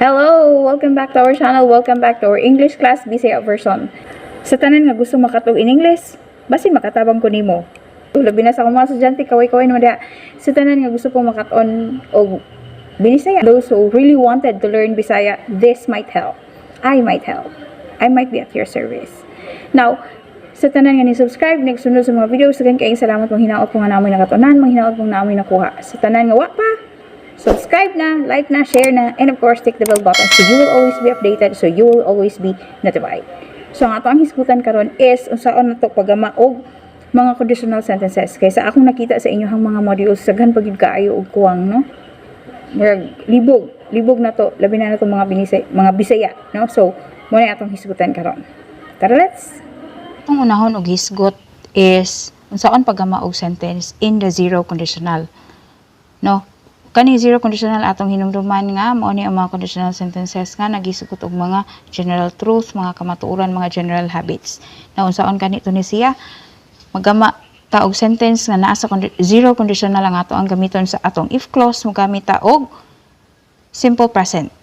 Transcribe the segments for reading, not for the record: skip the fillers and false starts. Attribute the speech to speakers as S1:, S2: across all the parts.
S1: Hello! Welcome back to our channel. Welcome back to our English class Bisaya version. Sa tanan nga gusto makatuk in English, basin makatabang ko nimo. Labi na sa akong mga estudyante, kaway-kaway naman diha. Sa tanan nga gusto pong makat-on og Binisaya. Those who really wanted to learn Bisaya, this might help. I might help. I might be at your service. Now, sa tanan nga ni subscribe, nagsunod sa mga videos, daghan kaayong salamat. Mong hinaot po nga namoy nakatunan, mong hinaot pong namoy nakuha. Sa tanan nga wa pa, subscribe na, like na, share na, and of course, click the bell button so you will always be updated, so you will always be notified. So, ang ato ang hisgutan karon is unsaon nato paggama og mga conditional sentences. Kay sa akong nakita sa inyong mga modules, daghan pa gyud kaayo og kuwang, no? Murag libog, libog na to, labi na nato mga binisay, mga Bisaya, no? So, mao na atong hisgutan karon. Tara, let's! Atong unahon og hisgot is unsaon paggama og sentence in the zero conditional. No? Kani zero conditional, atong hinumduman nga mao ni ang mga conditional sentences nga nagisgot og mga general truth, mga kamatuoran, mga general habits. Na unsaon kani to ni siya? Magama ta og sentence nga naa sa zero conditional, ang ato ang gamiton sa atong if clause, mogamit ta og simple present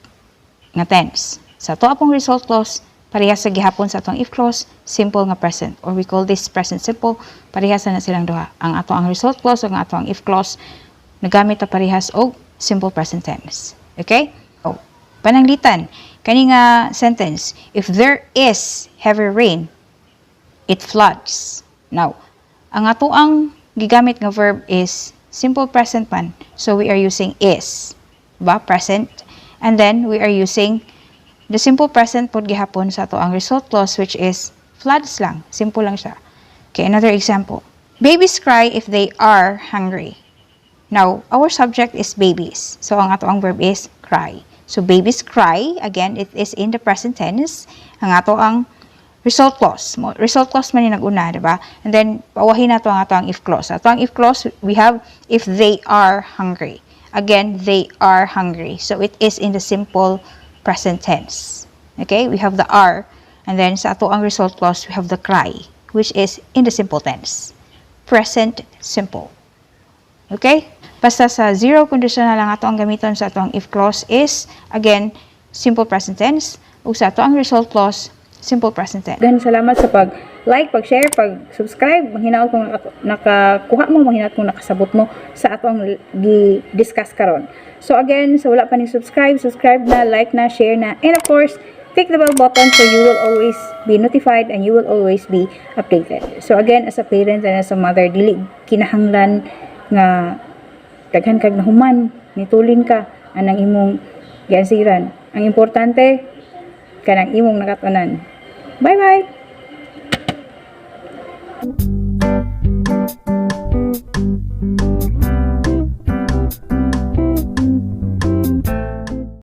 S1: nga tense. Sa ato apong result clause, parehas sa gihapon sa atong if clause, simple nga present or we call this present simple, parehas na silang duha. Ang ato ang result clause ug ang ato ang if clause, nagamit ta parehas og simple present tense. Okay? Oh, pananglitan, kani nga sentence, "If there is heavy rain, it floods." Now, ang ato ang gigamit nga verb is simple present man. So we are using is, ba? Present. And then we are using the simple present pod gihapon sa ato ang result clause, which is floods lang. Simple lang siya. Okay, another example. "Babies cry if they are hungry." Now, our subject is babies. So ang ato ang verb is cry. So babies cry, again, it is in the present tense. Ang ato ang result clause. Result clause man yung nag-una, di ba? And then, pauwahin nato ang ato ang if clause. Ato ang if clause, we have "if they are hungry." Again, they are hungry. So it is in the simple present tense. Okay? We have the are. And then, sa ato ang result clause, we have the cry, which is in the simple tense. Present simple. Okay? Basta sa zero conditional lang, ato ang gamiton sa ato ang if clause is, again, simple present tense. Ug sa ato ang result clause, simple present tense. Gan salamat sa pag like, pag share, pag subscribe. Manghinaot kung nakakuha mo, manghinaot kung nakasabot mo sa ato ang gi-discuss karon. So again, sa wala pa ni subscribe, subscribe na, like na, share na, and of course, click the bell button so you will always be notified and you will always be updated. So again, as a parent and as a mother, dili kinahanglan nga daghan kag nahuman, nitulin ka anang imong giansiran. Ang importante kanang imong nakatunan. Bye bye.